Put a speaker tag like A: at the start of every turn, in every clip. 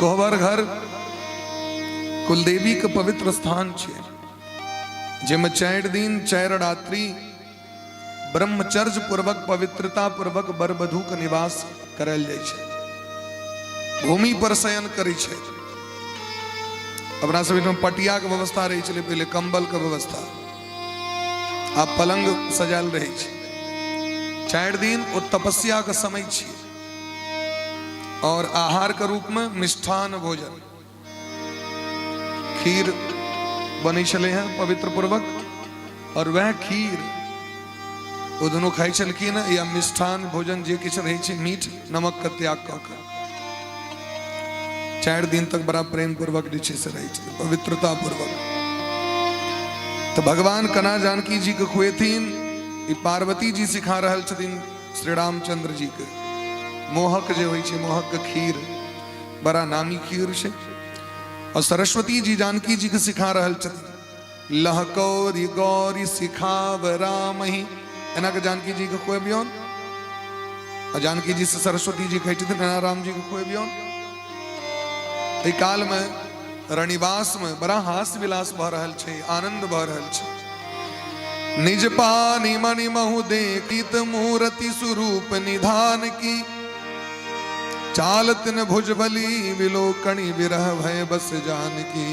A: कोहबर घर कुलदेवी के पवित्र स्थान छै, जाहिमे 4 दिन 4 रात्रि ब्रह्मचर्य पूर्वक पवित्रता पूर्वक वर वधू के निवास करल जाइ छै। भूमि पर शयन करै छै। अपना सब एहिठाम पटिया के व्यवस्था रहै छलै पहिले, कंबल के व्यवस्था, आ पलंग सजायल रहै छै। 4 दिन ओ तपस्या के समय छियै और आहार के रूप में मिष्ठान भोजन खीर बनै छलै हैं पवित्र पूर्वक, और वह खीर ओ दुनू खाइ छलखिन या मिष्ठान भोजन जे किछु रहै छै मीठ नमक के त्याग कऽ के 4 दिन तक बड़ा प्रेम पूर्वक जे छै से रहै छलै पवित्रता पूर्वक। तऽ भगवान कना जानकी जी के खुएथिन ई पार्वती जी सिखा रहल छथिन श्री रामचंद्र जी के। मोहक जे होइ छै, मोहक के खीर बड़ा नामी खीर छै। और सरस्वती जी जानकी जी के सिखा रहल छथिन, लहकौरी गौरी सिखाव राम ही, एना के जानकी जी के खुएबियौन। और जानकी जी से सरस्वती जी कहै छथिन एना राम जी के खुएबियौन। एहि काल में रणिवास में बड़ा हास विलास भऽ रहल छै, आनंद भऽ रहल छै। निज पानी मणि महु देखित मूर्ति स्वरूप निधान की, चाल तिन भुजबली विलोकणी विरह भय बस जानकी।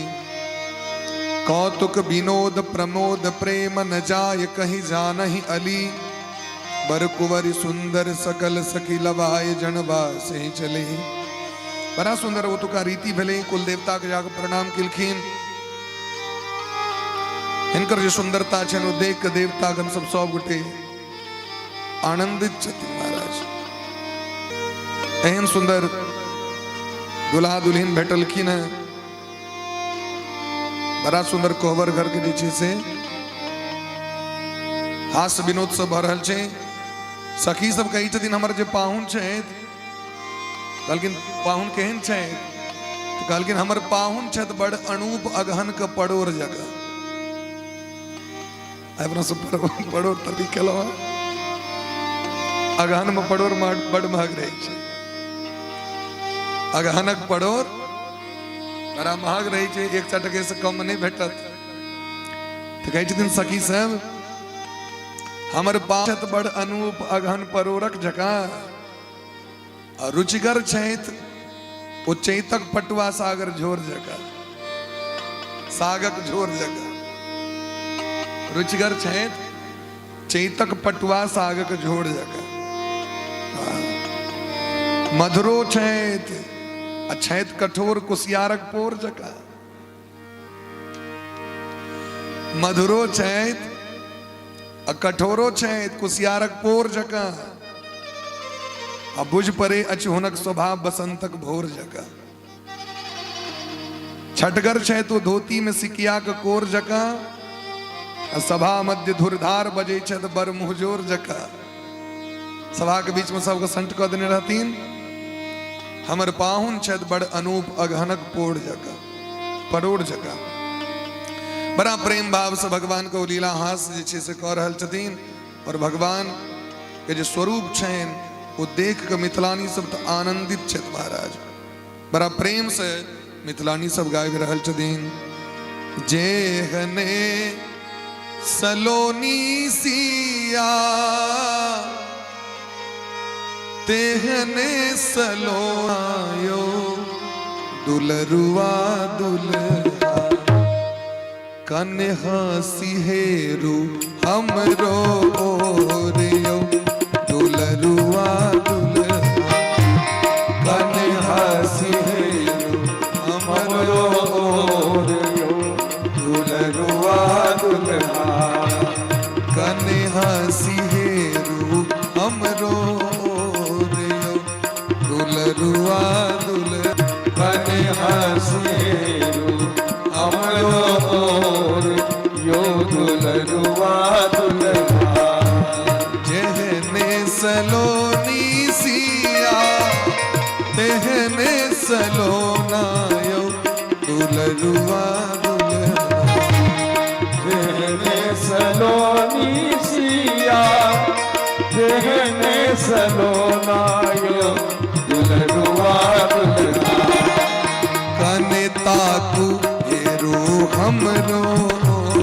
A: कौतुक विनोद प्रमोद प्रेम न जाय कहीं जानहि अली, बर कुंवरी सुंदर सकल सखी लवाय जनवा से चले। बड़ा सुंदर ओतुका रीति भेलै। कुल देवता के जाके प्रणाम केलखिन। हिनकर जे सुंदरता छनि ओ देख के देवतागण सब सब गोटे आनंदित छथिन। महाराज एहन सुंदर दुल्हा दुल्हिन भेटलखिन हैं। बड़ा सुंदर कोहबर घर के जे छै से हास्य विनोद सब भऽ रहल छै। सखी सब कहै छथिन हमर जे पाहुन छथि, कहलखिन पाहुन केहन छै? तऽ कहलखिन हमर पाहुन छथि बड़ अनूप अगहन के पड़ोर जकाँ। अपना सब पड़ोर तभी केलहुँ, अगहन में पड़ोर बड़ महग रहै छै। अगहनक पड़ोर बड़ा महग रहै छै, 100 टके से कम नहि भेटत। तऽ कहै छथिन सखी सब हमर पाहुन बड़ अनूप अगहन पड़ोरक जकाँ, आ रुचिगर छथि ओ चैतक पटुआ सागर झोर जकाँ, सागक झोर जकाँ रुचिगर छथि, चैतक पटुआ सागक झोर जकाँ। मधुरो छथि आ छथि कठोर कुसियारक पोर जकाँ। मधुरो छथि आ कठोरो छथि कुसियारक पोर जकाँ, आ बुझ पड़े अछि हुनक स्वभाव बसंतक भोर जकाँ। छटगर छथि ओ धोती में सिकिया के कोर जकाँ, आ सभा मध्य धुरधार बजै छथि बड़ मुहजोर जकाँ। सभा के बीच में सबके संट कऽ देने रहथिन। हमर पाहुन छथि बड़ अनूप अगहनक पोर जकाँ, परोर जकाँ। बड़ा प्रेम भाव से भगवान के ओ लीला हास जे छै से कऽ रहल छथिन। और भगवान के जे स्वरूप छनि ओ देख के मिथिलानी सब तऽ आनंदित छथि महाराज। बड़ा प्रेम से मिथिलानी सब गाबि रहल छथिन, जेहने सलोनी सिया तेहने सलोनायो दुलरुआ दुल्हा, कन हसी हेरू हमरो ओरियो दुलरुआ दुल्हा, कन हसी हेरू हमरो ओरियो दुलरुआ दुल्हा, कन हसी हेरू हमरो ओरियो दुलरुआ दुल्हा,
B: कन हसी हेरू हमरो ओरियो दुलरुआ दुल्हा,
A: जेहने सलोनी सिया तेहने सलोनायो दुलरुआ दुल्हा,
B: जेहने सलोनी सिया तेहने सलोनायो दुलरुआ दुल्हा।
A: ताकू हेरू हमरो ओर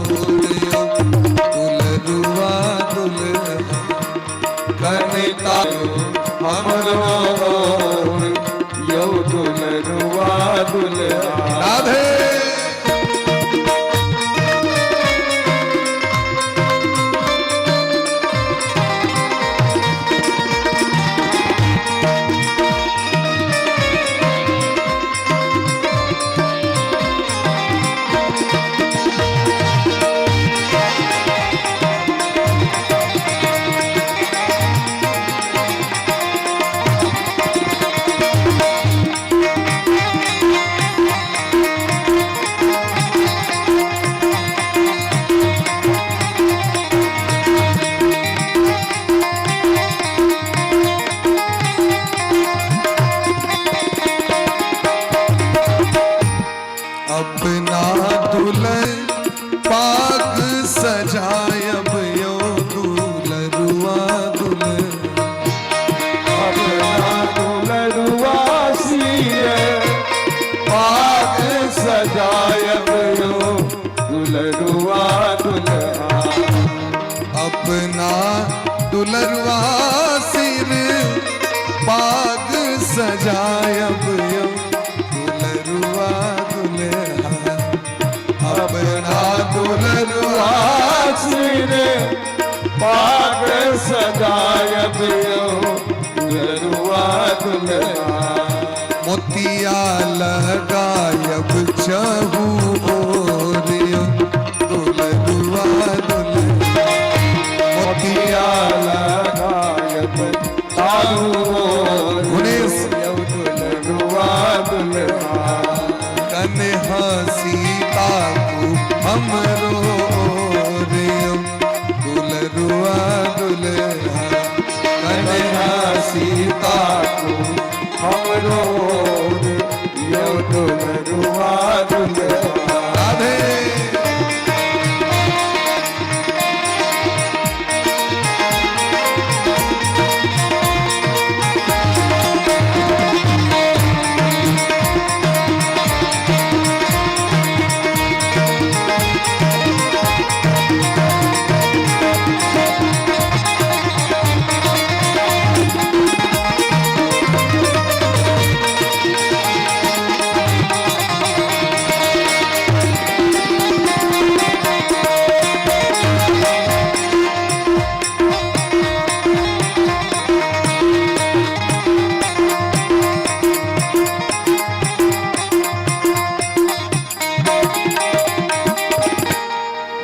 A: दुलरुआ दुल्हा।
B: कने ताकू हमरो ओर यौ दुलरुआ दुल्हा।
A: राधे। अपना दुल्हन पाग सजायब यो दुलरुआ दुल्हन।
B: अपना दुलरुआ सिर पाग सजायब यो दुलरुआ दुल्हा।
A: अपना दुलरुआ सिर पाग सजायब यो दुलरुआ दुल्हा। अपना दुलरुआ
B: सिर पाग सजायब यो दुलरुआ दुल्हा।
A: मोतिया लगायब चहु ओर यो दुलरुआ दुल्हा।
B: मोतिया लगायब चारू ओर
A: गुणेश।
B: यो दुलरुआ दुल्हा।
A: कन्हा सीता को हमरो ओर यो दुलरुआ दुल्हा।
B: कन्हा
A: कन्हा
B: सीता को हमरो ओर यो दुलरुआ दुल्हा।
A: राधे।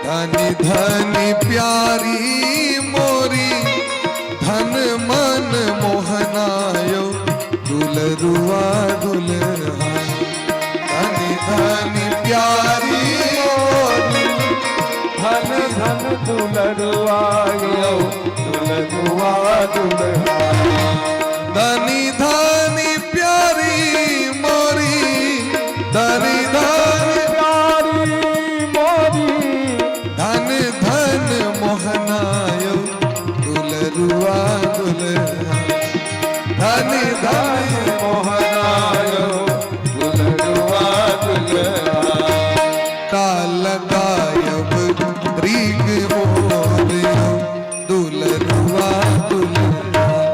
A: धनी धनी प्यारी मोरी धन मन मोहनायो दुलरुआ दुल्हा। धनी धनी प्यारी मोरी
B: धन धन दुलरुआ यो दुलरुआ दुल्हा।
A: धनी धनी प्यारी मोरी धनी धनी
B: प्यारी मोरी
A: धन धन मोहनायो दुलरुआ दुल्हा। धन धन
B: मोहनायो दुलरुआ दुल्हा।
A: काल गायब रीग मोर दुलरुआ दुल्हा।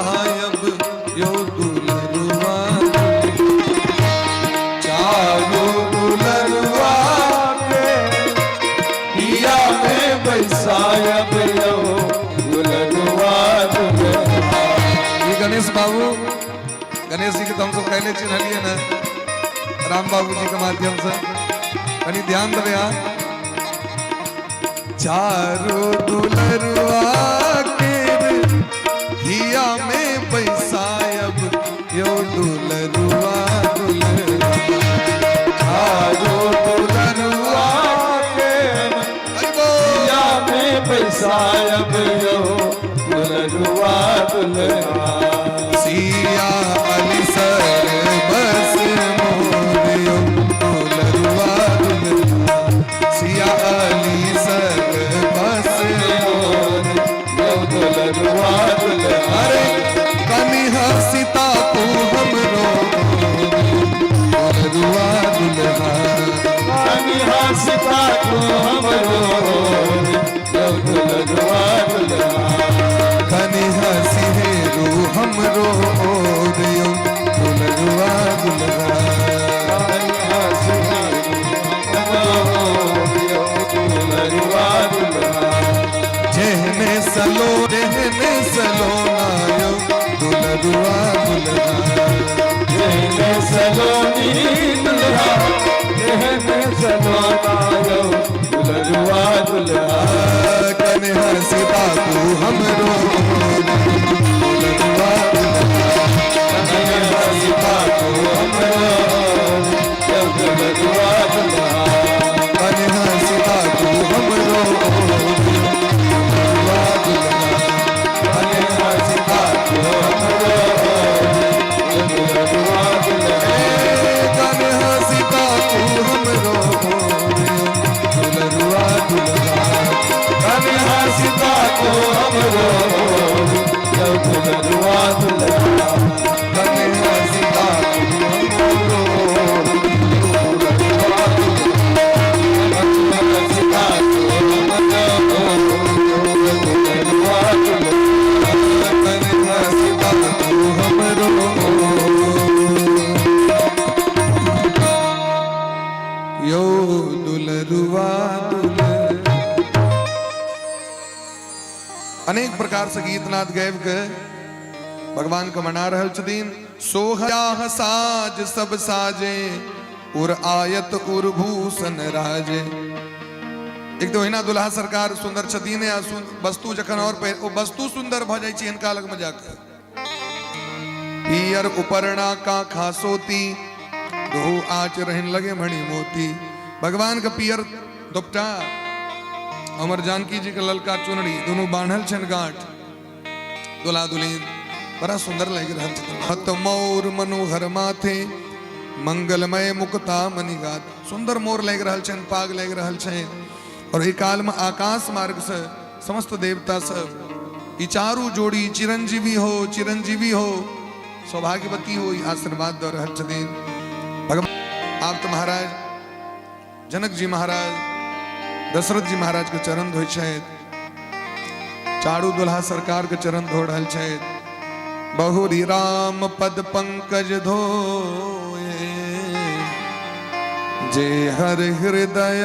A: बैसायब यो दुलरुआ, चारू दुलरुआ
B: के हिया में बैसायब यो दुलरुआ दुल्हा।
A: ये गणेश बाबू, गणेश जी के तो हम सब पहले चिन्हलिए ना राम बाबू जी के माध्यम से, कनी ध्यान देवे। हाँ, चारू दुलरुआ के हिया में बैसायब यो दुलरुआ दुलरुआ, चारू दुलरुआ
B: के
A: हरि बोल।
B: हिया में बैसायब यो दुलरुआ दुल्हा।
A: सिया अली सर बस मोरियो दुलरुआ दुल्हा, सिया अली सर बस मोर
B: यो दुलरुआ दुल्हा।
A: अरे कनी सीता को हमरो दुलरुआ दुल्हा,
B: कनि हंसता को हमरो यो दुलरुआ दुल्हा।
A: कनी हसी हेरो हमरो ओरियो दुलरुआ दुल्हा,
B: कनि हंसता हमरो यो दुलरुआ दुल्हा।
A: जेहने सलो जेहने सलोनायो दुलरुआ दुल्हा,
B: जेहने सलोनी दुल्हा, जेहने सलोना यो दुलरुआ दुल्हा।
A: कने हसीता तू हमरो दुलरुआ दुल्हा,
B: कनि हंसता को हमरो यो दुलरुआ दुल्हा।
A: कने हसीता तू हमरो दुलरुआ दुल्हा,
B: कनि हंसता को हमरो यो दुलरुआ दुल्हा।
A: कने हसीता तू हमरो दुलरुआ दुल्हा,
B: कनि हंसता को हमरो यो दुलरुआ दुल्हा।
A: कने हसीता तू हमरो
B: हंसता को हमरो दुलरुआ दुल्हा।
A: कने हसीता तू हमरो यो दुलरुआ दुल। अनेक प्रकार से गीत नाद गाबि के भगवान के मना रहल छथिन। सोहयाह साज सब साजे, उर आयत उर भूषण राजे। एक तो ओहिना दुल्हा सरकार सुंदर छथिन आ वस्तु जखन और ओ वस्तु सुंदर भऽ जाइ छै हिनका लगमे जाके। पियर उपरना का खासोती, दोहु आच रहन लगे मणि मोती। भगवान के पियर दुपटा, अमर जानकी जी के ललका चुनरी, दोनों बान्हल छनि गांठ, दुल्हा दुल्हिन बड़ा सुंदर लागि रहल छथिन। हत मोर मनोहर माथे, मंगलमय मुक्ता मणिगात। सुंदर मोर लागि रहल छनि, पाग लागि रहल छनि। और एहि काल में आकाश मार्ग से समस्त देवता सब ई चारू जोड़ी चिरंजीवी हो, चिरंजीवी हो, सौभाग्यवती हो, ई आशीर्वाद दऽ रहल छथिन भगवान। आप तो महाराज जनक जी महाराज दशरथ जी महाराज के चरण धोइ छथि, चारू दुल्हा सरकार के चरण धो रहल छथि। बहुरी राम पद पंकज धोए, जे हर हृदय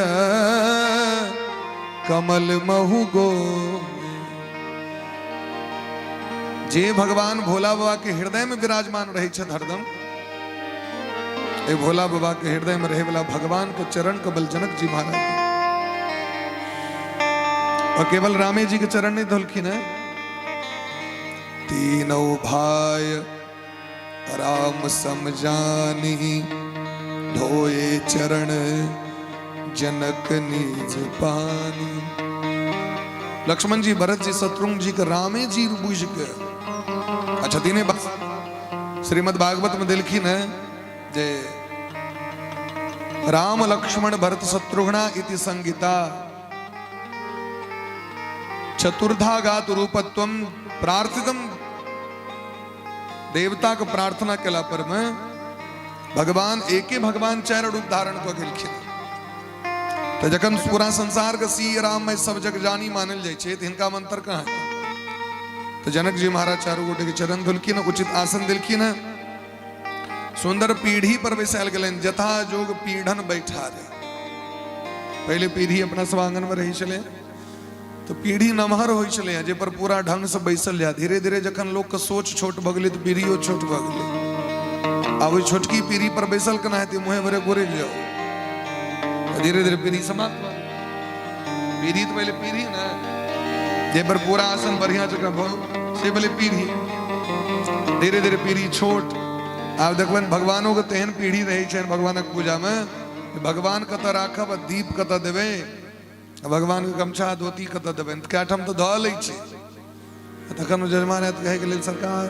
A: कमल महु गो। जे भगवान भोला बाबा के हृदय में विराजमान रहे छथि हरदम, ए भोला बाबा के हृदय में रहे वाला भगवान के चरण कमल जनक जी महाराज। और केवल रामे जी के चरण नहीं धोलखिन है, तीनों भाई राम समझानी, धोए चरण जनक निज पानी। लक्ष्मण जी भरत जी शत्रुघ्न जी के रामे जी बुझ के अच्छा तीने श्रीमद् भागवत में दिलखिन है जे राम लक्ष्मण भरत शत्रुघ्ना इति संगीता चतुर्धागात रूपत्वम प्रार्थितम। देवता के प्रार्थना केला पर में भगवान एके भगवान चार रूप धारण कऽ गेलखिन। तऽ जखन पूरा संसार के सी राम में सब जग जानी मानल जाइ छै, तऽ हिनका मंत्र कहाँ? तऽ जनक जी महाराज चारू गोटे के चरण धोलखिन, उचित आसन देलखिन, सुंदर पीढ़ी पर बैसायल गेलनि। जथा जोग पीढ़न बैठा रे। पहिले पीढ़ी अपना सब आंगन में रहै छलै तऽ पीढ़ी नमहर होइ छलै, जाहि पर पूरा ढंग से बैसल जाय। धीरे धीरे जखन लोक के सोच छोट भऽ गेलै तऽ पीढ़ियो छोट भऽ गेलै। आब ओहि छोटकी पीढ़ी पर बैसल केना हेतै? मुँहे भरे गोरे जाउ। धीरे धीरे पीढ़ी समाप्त भऽ गेलै। पीढ़ी तऽ पहिले पीढ़ी ने, जाहि पर पूरा आसन बढ़िया जकाँ भऽ, से भेलै पीढ़ी। धीरे धीरे पीढ़ी छोट। आब देखबनि भगवानो के तेहन पीढ़ी रहै छनि भगवानक पूजामे, भगवान कतऽ राखब आ दीप कतऽ देबै, आ भगवानके गमछा धोती कतऽ देबनि। तऽ कए ठाम तऽ धऽ लै छै, आ तखन ओ जजमान आयत कहैके लेल, सरकार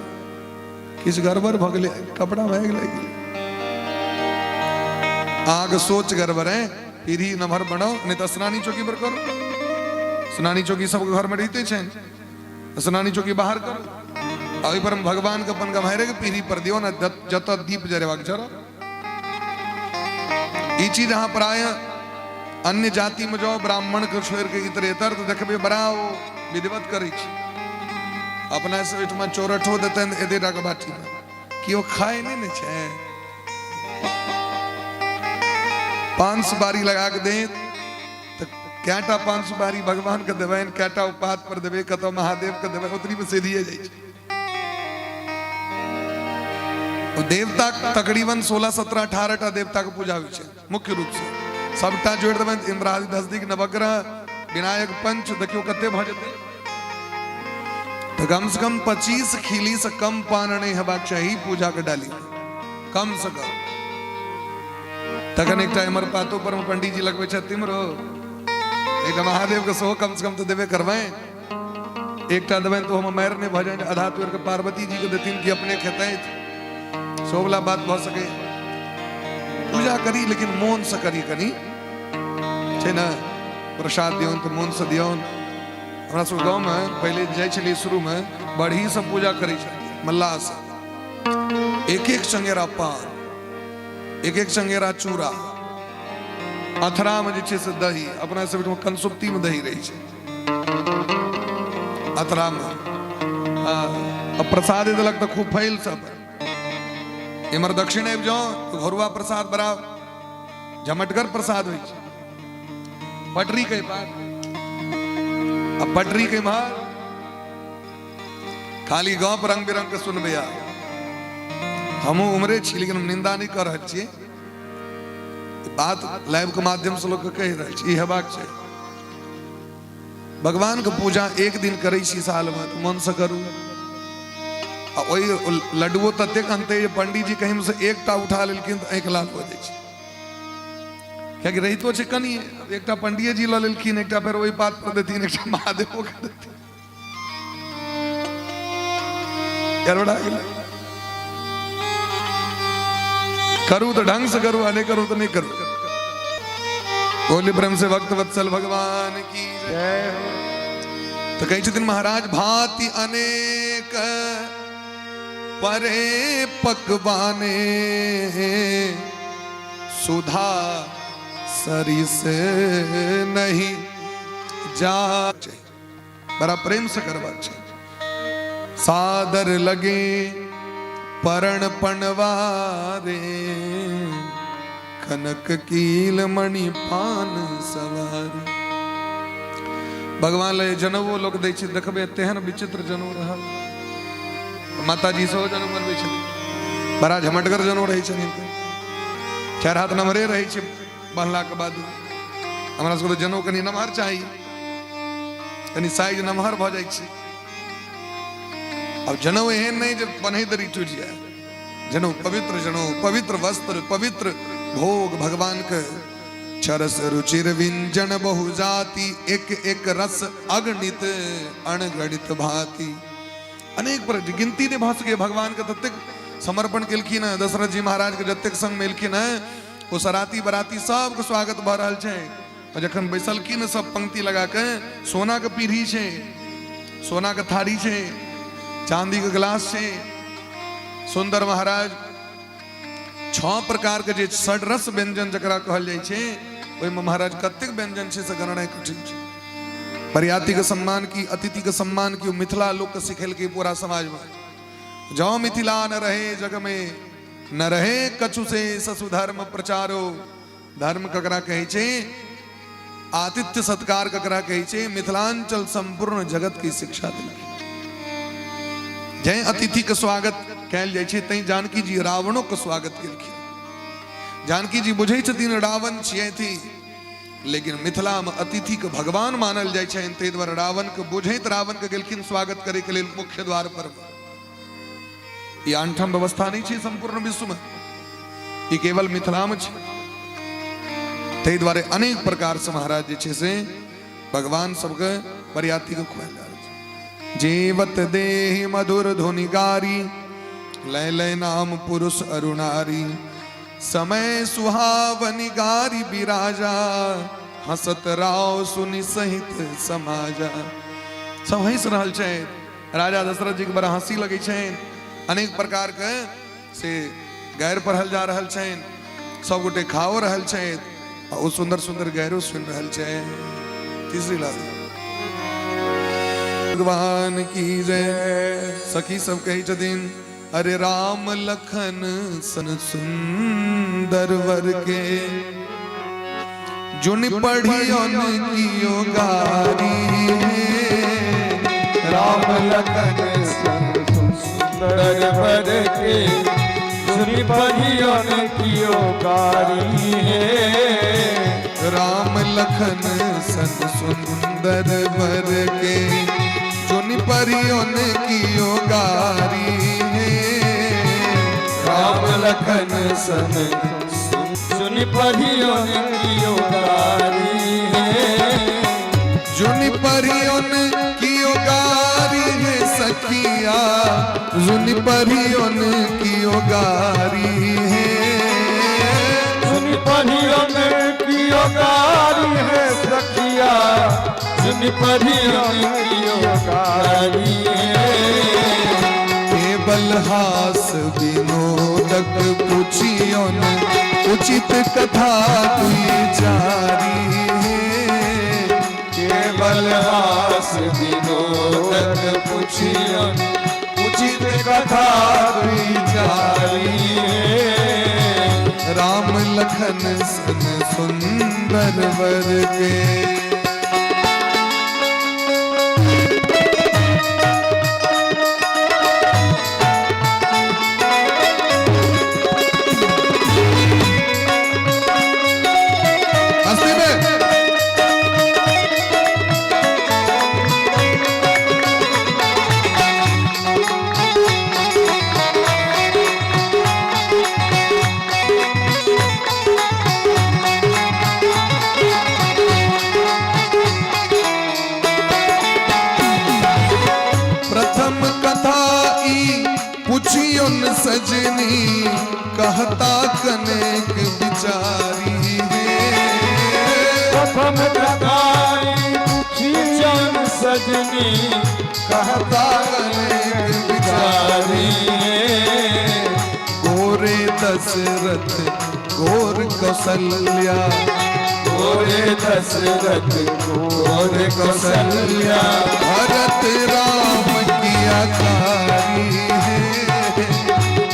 A: किछु गड़बड़ भऽ गेलै, कपड़ा भए गेलै। अहाँके सोच गड़बड़ है। पीढ़ी नमहर बनाउ, नहि तऽ स्नानी चौकी पर करू। स्नानी चौकी सबके घरमे रहिते छनि। स्नानी चौकी बाहर करू आ ओहि पर भगवानके अपन गम्हारे के पीढ़ी पर दियौ ने, जतऽ दीप जरेबाक जरऽ। ई चीज अहाँ प्राय अन्य जाति में जाओ, ब्राह्मण के छोड़ के इतरेतर, तऽ देखबै बड़ा ओ विधिवत करै छै। अपना सब ओहिठमा चौरठो देतनि एते टाके बाटीमे, केओ खाय नहि ने छै। पान सुपारी लगा के देत तऽ कएटा पान सुपारी भगवान के देबनि, कएटा उपात पर देबै, कतऽ महादेव के देबै, ओतनी मे सिधिए जाइ छै। देवता तकरीबन 16 17 18 टा देवता के पूजा होइ छै मुख्य रूप से। सबटा जोड़ि देबै इंद्रादि 10 दिग नवग्रह विनायक पंच, देखियौ कते भऽ जेतै। तऽ कम से कम 25 खिली से कम पान नहि हेबाक चाही पूजा के डाली, कम से कम। तखन एकटा एमहर पातो पर मे पंडीजी लगबै छथि तिम्हरो, एकटा महादेव के सेहो कम से कम तऽ देबे करबै। एकटा देबनि तऽ ओहोमे मारि नहि भऽ जाय, आधा तोड़ि कऽ पार्वती जी के देथिन कि अपने खेतथि, सेहो वला बात भऽ सकै। पूजा करी लेकिन मोन से करी, कनी छै ने प्रसाद दियौन तऽ मोन से दियौन। हमरा सब गाँवमे पहिले जाइ छलियै शुरूमे, बढ़ी सब पूजा करै छलियै, मल्लाह सब एक एक चंगेरा पान, एक एक चंगेरा चूड़ा, अथरामे जे छै से दही। अपना सब ओहिठाम कंसुप्तीमे दही रहै छै अथरामे। आ प्रसाद देलक तऽ खूब फैल सब। इम्हर दक्षिण आबि जाओ तऽ घरुआ प्रसाद बड़ा झमटगर प्रसाद होइ छै। पटरी के पार आ पटरी के इम्हर खाली गप रंग बिरंग के सुनबै। हमहूँ उमरे छी लेकिन हम निंदा नहि कऽ रहल छियै, बात लाइव के माध्यम से लोग के कहि रहल छी, ई हेबाक छै। भगवान के पूजा एक दिन करै छी साल में तऽ मन से करू। आ ओहि लड्डुओ ततेक अनतै जे पंडीजी कहीं से एकटा उठा लेलखिन तऽ आँखि लाल भऽ जाइ छै, कियाकि रहितो छै कनि। एकटा पंडिये जी लऽ लेलखिन, एकटा फेर ओहि पात पर देथिन, एकटा महादेवो के देथिन, गड़बड़ा गेलै। करू तऽ ढंग से करू, आ नहि करू तऽ नहि करू। बोली प्रेम से भक्त वत्सल भगवान की
B: जय हो।
A: तऽ कहै छथिन महाराज, भांति अनेक परे पकवाने, सुधा सरिस नहीं जा। बड़ा प्रेम से करबाक छै। सादर लगे परण पणवारे, कनक कील मणि पान सवारे। भगवान ले जनवो लोक दै छै, देखबै तेहन विचित्र जनउ रहल। माताजी सेहो जनउ बनबै छथिन, बड़ा झमटगर जनउ रहै छनि हिनकर, चारि हाथ नमहरे रहै छै बन्हलाके बाद। हमरा सबके तऽ जनउ कनि नमहर चाही, कनि साइज नमहर भऽ जाइ छै। आब जनउ एहन नहि जे बन्है दरी टूटि जाय। जनउ पवित्र, जनउ पवित्र वस्त्र, पवित्र भोग भगवान के। चरस रुचिर व्यंजन बहु जाति, एक एक रस अगणित अणगणित भांति। अनेक पर गिनती नहि भऽ सकै। भगवान के ततेक समर्पण केलखिन हँ दशरथ जी महाराज के, जतेक संग में एलखिन हँ ओ सराती बराती सबके स्वागत भऽ रहल छै। आ जखन बैसलखिन सब पंक्ति लगा के, सोना के पीढ़ी छै, सोना के थारी छै, चांदी के गिलास छै, सुंदर महाराज 6 प्रकार के जे षडरस व्यंजन जकरा कहल जाइ छै, ओहिमे महाराज कतेक व्यंजन छै से गणनाइ कठिन छै। बरियाती के सम्मान की, अतिथि के सम्मान की, मिथिला लोक के सिखेलकै पूरा समाज में। जौ मिथिला न रहे जग में, न रहे कछु से ससुधर्म प्रचारो। धर्म ककरा कहै छै, आतिथ्य सत्कार ककरा कहै छै, मिथिलांचल संपूर्ण जगत की शिक्षा देलकै। जै अतिथि के स्वागत कयल जाइ छै तै जानकी जी रावणो के स्वागत केलखिन। जानकी जी बुझै छथिन रावण छियै थी, लेकिन मिथिला में अतिथि के भगवान मानल जाइ छनि, ताहि दुआरे रावण के बुझैत रावण के गेलखिन स्वागत करे के लेल मुख्य द्वार पर। ई आनठाम व्यवस्था नहीं छै संपूर्ण विश्व में, ई केवल मिथिला में छै। ताहि दुआरे अनेक प्रकार से महाराज जे छै से भगवान सबके बरियाती के खुआयल जा रहल छै। जीवत देहि मधुर धुनि गारी, लय लय नाम पुरुष अरुणारी, समय सुहावनि गारी बिराजा, हंसत राव सुनि सहित समाजा। सब हंसि रहल छै। राजा दशरथ जी के बड़ा हंसी लगै छनि। अनेक प्रकार के से गैर पढ़ल जा रहल छनि, सब गोटे खाओ रहल छथि आ ओ सुंदर सुंदर गैरो सुनि रहल छै। तीसरी लाल भगवान की जय। सखी सब कहै छथिन, अरे राम लखन सन सुंदर वर के, जुन पढ़ियो कियो गारी।
B: राम लखन सन सुंदर वर के, जुन पढ़ियो कियो गारी है।
A: राम लखन सन सुंदर वर के, चुनि परियों कियो गारी है।
B: राम लखन सन चुनि परियों कियो गारी है।
A: जुनि परियों कियो गारी है सखिया, जुनि परियों कियो गारी है।
B: जुनि परियों कियो गारी है सखिया, जुनि परियों कियो गारी है।
A: केवल हास विनोदक पूछियोन, उचित कथा दुई चारी है।
B: केवल हास विनोदक पूछियोन, उचित कथा दुई चारी है।
A: राम लखन सन सुंदर वर के। मस्ती में प्रथम कथा ई पूछियोन सजनी, कहता कनेक बिचारी है।
B: प्रथम कथा ई पूछियोन सजनी,
A: कहता कनेक बिचारी
B: है।
A: गोरे दशरथ गोर कौशल्या,
B: गोरे दशरथ गोर कौशल्या,
A: भरत राम किया कारी है।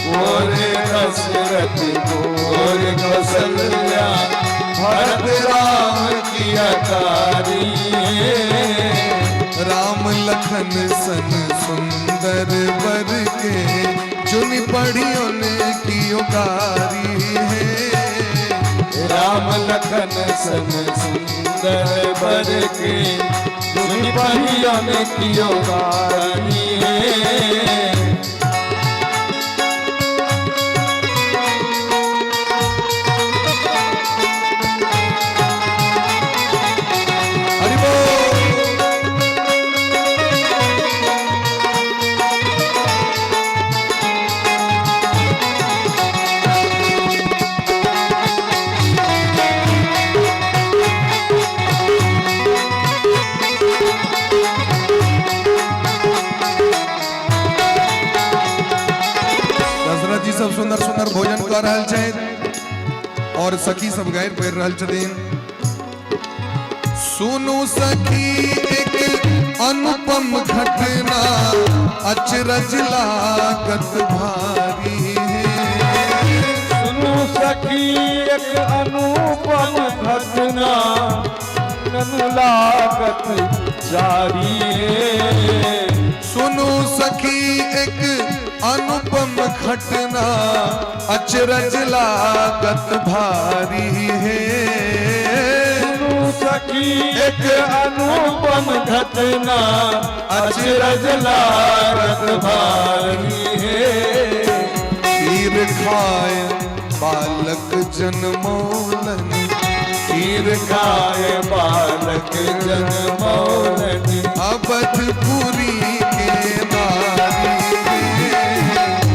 B: गोरे दशरथ गोर कौशल्या, भरत राम किया कारी है।
A: राम लखन सन सुंदर वर के, चुनि पढ़ियों ने कियो गारी है।
B: राम लखन सन सुंदर वर के, चुनि पढ़ियों ने कियो गारी है।
A: हरि बोल। दशरथ जी सब सुंदर सुंदर भोजन कर रहल छथि और सखी सब गारि पढ़ि रहल छथिन। सुनु सखी एक अनुपम घटना, अचरज लागत भारी है।
B: सुनु सखी एक अनुपम घटना, ननु लागत जारी है।
A: सुनु सखी एक अनुपम घटना, अचरज लागत भारी है।
B: सुनु सखी एक अनुपम घटना, अचरज लागत भारी है।
A: खीर खाए बालक जन्मोलन,
B: खीर खाए बालक जन्मौलन,
A: अवधपुरी के नारी।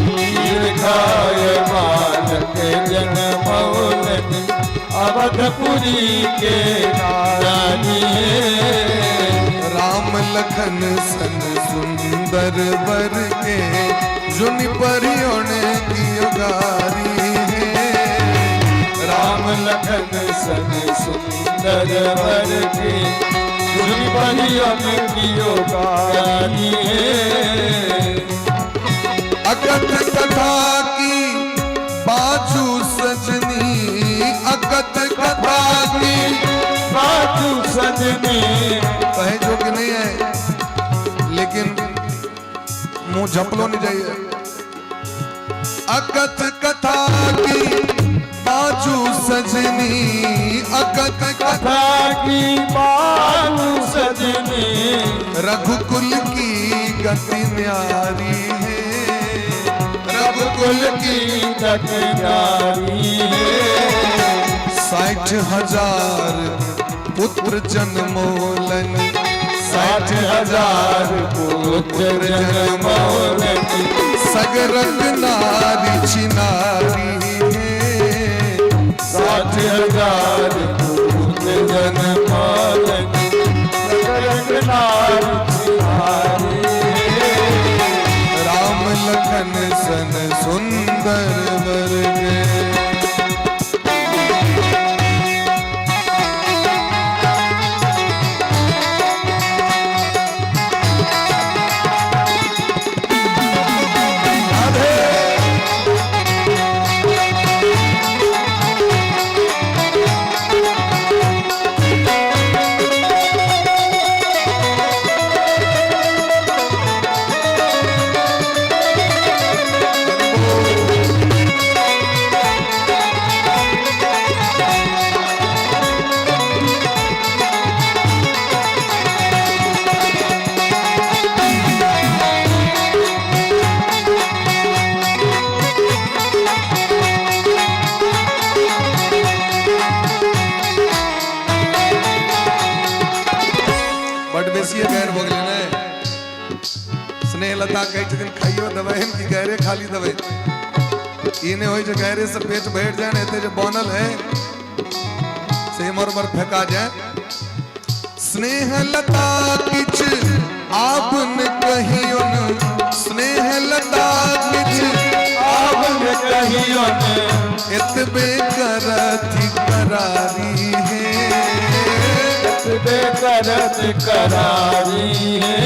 B: खीर खाए बालक जन्मौलन, अवधपुरी के नारी।
A: राम लखन सन सुंदर बर के, जुनि परियों ने कियो गारी है।
B: राम लखन सन सुंदर बर के, जुनि परियों कियो गारी है।
A: अकथ कथा की बाजू सजनी, अकथ कथा की
B: बाजू सजनी,
A: कहे जो कि नहीं है, लेकिन मुंह झपलो नहीं जाइए। अकथ कथा की बाजू सजनी, अकथ कथा
B: कथा की बाजू सजनी,
A: रघुकुल की गति न्यारी है। रघुकुल की
B: गति न्यारी है।
A: 60,000 पुत्र जन्मोलन,
B: 60,000 पुत्र जन्मौलन,
A: सगरग नारी छिनारी है।
B: 60,000 पुत्र जन्मौलन, सगरग नारी छिनारी है।
A: राम लखन सन सुंदर वर के। बड बेसी गैर भऽ गेलै ने। स्नेहलता कहै छथिन खाइयो देबै कि गैरे खाली देबै। ई नहि होइ जे गैरे से पेट भरि जाए ने, एते जे बनल है से इम्हर उम्हर फेंका जाए। स्नेहलता किछ आब न कहियोन, स्नेहलता किछ
B: आब न कहियोन,
A: एतबे करथि करारी है।
B: एतबे करत करारी है।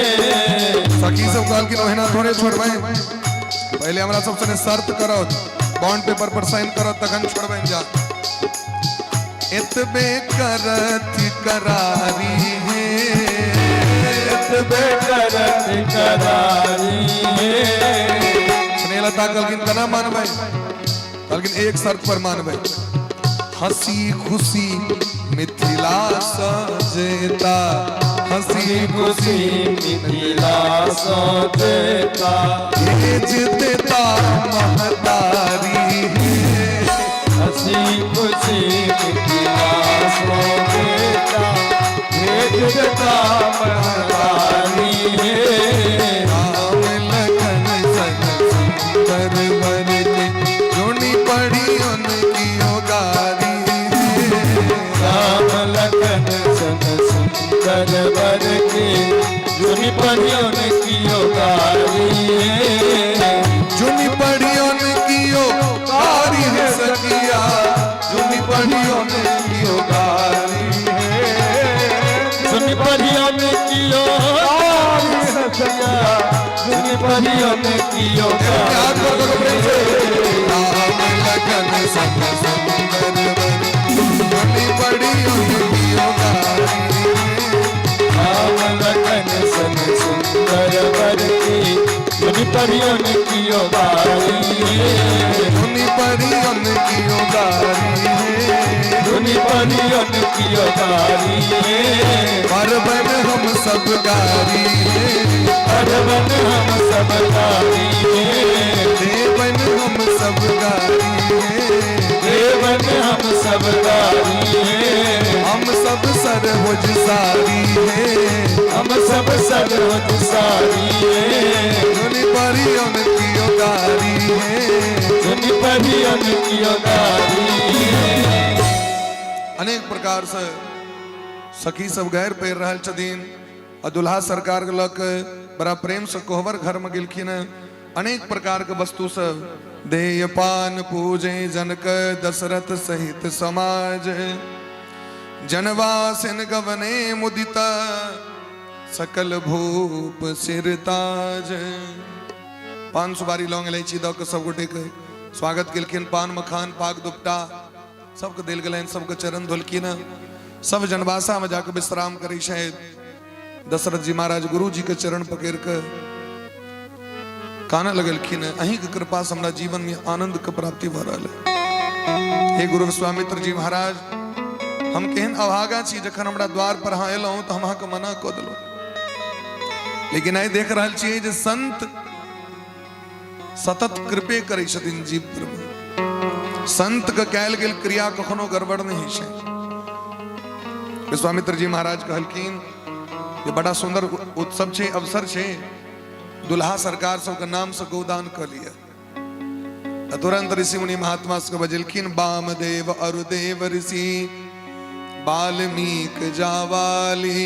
A: सखी सब कहलखिन ओहिना थोड़े छोड़बै, पहिले हमरा सब सने शर्त करत, बॉन्ड पेपर पर साइन करत तखन छोड़बै। जा एतबे करथि करारी है।
B: एतबे करत करारी है।
A: स्नेहलता कहलखिन केना मानबै? कहलखिन एक शर्त पर मानबै, हंसी खुशी मिथिला सजेता, हंसी
B: खुशी मिथिला सजेता,
A: भेज देता महतारी है।
B: हंसी खुशी मिथिला सजेता, भेज देता महतारी है।
A: राम लखन सन सुंदर वर के, जुनि पढ़ी उनकी गारी है।
B: राम लखन सन सुंदर वर के, जुनि पढ़ी उनकी गारी है।
A: जुनि पढ़ी उनकी गारी है सखिया, जुनि पढ़ी उनकी गारी है।
B: परियन कियो
A: हाथ पर कऽ प्रेम से। राम लखन संग सुंदर बर, जुनि पढ़ियन कियो गारी हे।
B: राम लखन संग सुंदर बर की जुनि परियन कियो गारी
A: जुनि पढ़ियन कियो गारी हे।
B: जुनि परियन कियो गारी
A: परबन हम सब गारी हे।
B: परवन हम सब गारी
A: देवन हम सब गारी हे।
B: देवन हम सब गारी
A: हम सब सरहुज सारी हे।
B: हम सब सरहुज सारी
A: जुनि परियन कियो गारी हे।
B: जुनि परियन कियो गारी।
A: अनेक प्रकार से सखी सब गैर पैर रहल छथिन आ दुल्हा सरकार के लऽ के बड़ा प्रेम से कोहबर घर में गेलखिन। अनेक प्रकार के वस्तु सब देय पान पूजे जनक दशरथ सहित समाज, जनवासिन गवने मुदित सकल भूप सिरताज। पान सुपारी लौंग इलायची दऽ के सब गोटे के स्वागत केलखिन। पान मखान पाग दुपटा सबके देल गेलनि, सबके चरण धोलखिन। सब जनवासा में जाके विश्राम करै छथि। दशरथ जी महाराज गुरु जी के चरण पकड़ के कानऽ लगलखिन, अहीं के कृपा से हमरा जीवन में आनंद के प्राप्ति भऽ रहल है। हे गुरु विश्वामित्र जी महाराज, हम केहन अभागा छी, जखन हमरा द्वार पर अहाँ एलहुँ तऽ हम अहाँके मना कऽ देलहुँ, लेकिन आइ देख रहल छियै जे संत सतत कृपे करै छथिन जीव पर। संत के कयल गेल क्रिया कखनो गड़बड़ नहि होइ छै। विश्वामित्र जी महाराज कहलखिन जे बड़ा सुंदर उत्सव छै, अवसर छै, दुल्हा सरकार सबके नाम से गोदान कऽ लिअ। आ तुरंत ऋषि मुनि महात्मा सबके बजेलखिन, वामदेव अरुदेव ऋषि वाल्मीक जावाली